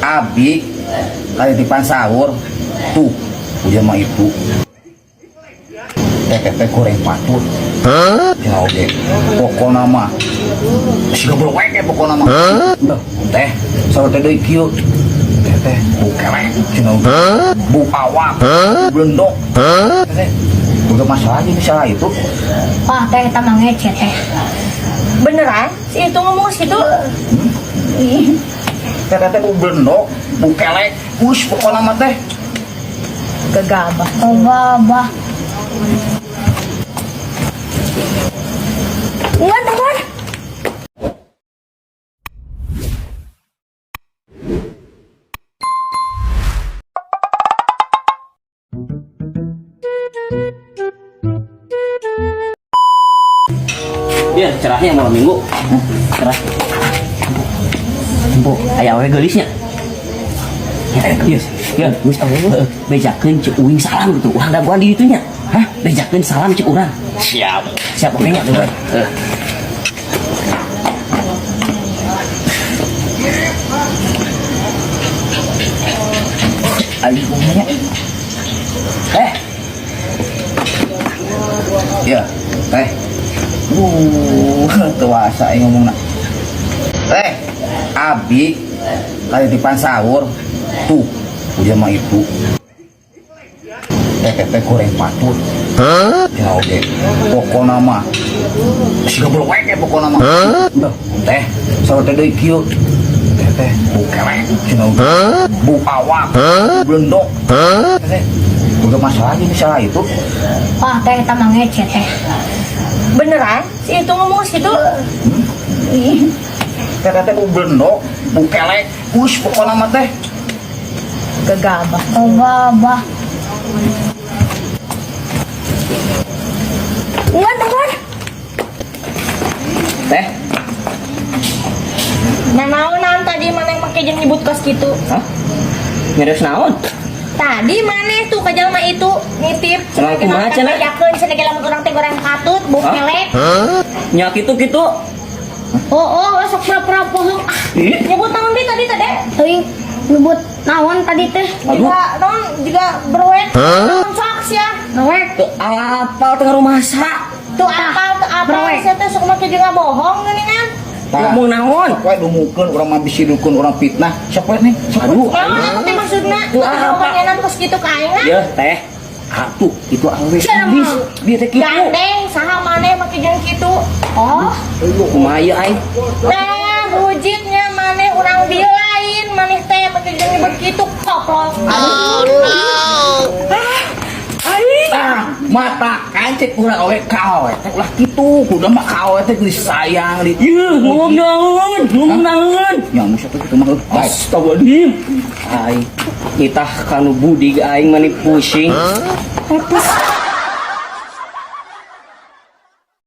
Abi kali tipan sahur tuh udah mah itu teh goreng patut. Ya oke, pokokna mah si goblok we ge pokokna mah. Teh sahur teh deui kieu. Teh teh bu kelek cenah, bu awak, blendok. Teh udah masalah aja misalnya itu. Wah, teh eta mah ngece teh. Beneran? Si itu ngomong situ? Teh teh bu blendok, bu kelek, us pokokna mah teh. Gegabah. Gegabah. Enggak, teman. Iya, cerahnya malam minggu. Cerah. Bu, aya awe geulisnya. Ya, iya, iya, geus awe. Bejakeun ceuk uing salam gitu. Urang dagoan di ditu nya. Hah? Bejakeun salam ceuk urang. Siap. Siap oke nya, tuh. Heeh. Aing punya. Teh. Ya, teh. Tuasa aing ngomongna. Teh, abi kali tipan sahur tuh udah mah itu. Teh teh goreng patut. Ya oke, pokokna mah si goblok we ge pokokna mah. Teh, sahur teh deui kieu. Teh teh bu kelek cenah, bu awak, blendok. Teh udah masalah aja misalnya itu. Wah, teh eta mah ngece teh. Beneran? Si itu ngomong situ? Teh teh bu blendok, bu kelek, us pokokna mah teh. Gegabah. Gegabah. Enggak, teman. Teh. Nah, naonan tadi mana yang make jeung nyebut kos gitu? Hah? Ngeres naon? Tadi mana tuh ka jalma itu nitip Cenah kumaha cenah? Bejakeun cenah ge lamun urang teh goreng patut, bu Hah? kelek. Nya kitu-kitu. Oh, oh, sok pura-pura bohong. Ah, Ih, Nyebut naon deui tadi tadi? teuing nyebut naon tadi teh? Aduh. Juga naon juga berwek. Naon sok sia? Rewek. Teu apal tengah rumah sa. Tuh apal teu apal Berwek. sia teh sok make jeung ngabohong geuningan. Tah. Ngomong naon? Sok we dumukeun urang mah bisi dukun urang fitnah. Sok we nih, sok we. Aduh, Naon atuh teh maksudna? Tuh apa? Ngomongna kos kitu ka aing ah. Ya, teh. Atuh, itu awe Cenah gelis. mah. Dia teh kitu. Gandeng saha maneh make jeung kitu? Oh, Kumaha ieu aing? Nah, wujudnya maneh urang dieu lain, maneh teh make jeung nyebut kitu koplok. Ah, mata kancet urang awe ka awe teh ulah kitu. Kudu mah ka awe teh geus sayang di. Yeuh, ngomong naon? Ngomong naon? Ya mun siapa kitu mah. Baik. Astagfirullahaladzim. Aing nitah kanu budi aing mani pusing. Aduh.